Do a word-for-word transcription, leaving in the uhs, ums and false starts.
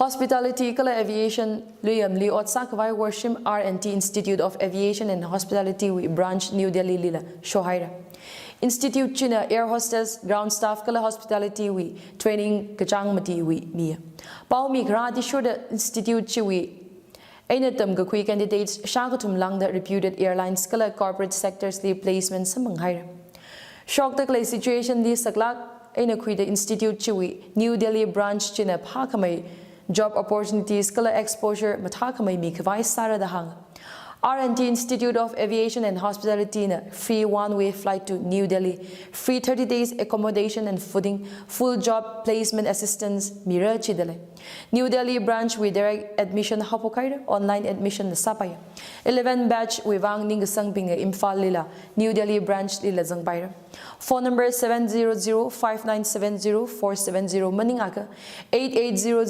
Hospitality kala Aviation luiyamli ot sākhavai Worshim R and T Institute of Aviation and Hospitality wui branch New Delhi lila shohaira. Institute china air hostess, ground staff kala hospitality wui training kachāng matiwui miya. Pao mikharā athishurda institute chiwui eina tamkakhui candidates shākathum lāngda reputed airlines kala corporate sectors li placement samphanghaira. Shokda khalei situation li saklāk eina khuida institute chiwui New Delhi branch china phākhamei job opportunities kala exposure mathākhamei mikhavai sāra da hānga. R and T Institute of Aviation and Hospitality na free one-way flight to New Delhi, free thirty days accommodation and fooding, full job placement assistance mira jidalei. New Delhi branch wui direct admission haophok haira, online admission na sāpaiya. Eleven batch wui vang ningkasangbingna Imphal lila New Delhi branch lila zangpaira. Phone number seven zero zero five nine seven zero four seven zero maningakha eight eight zero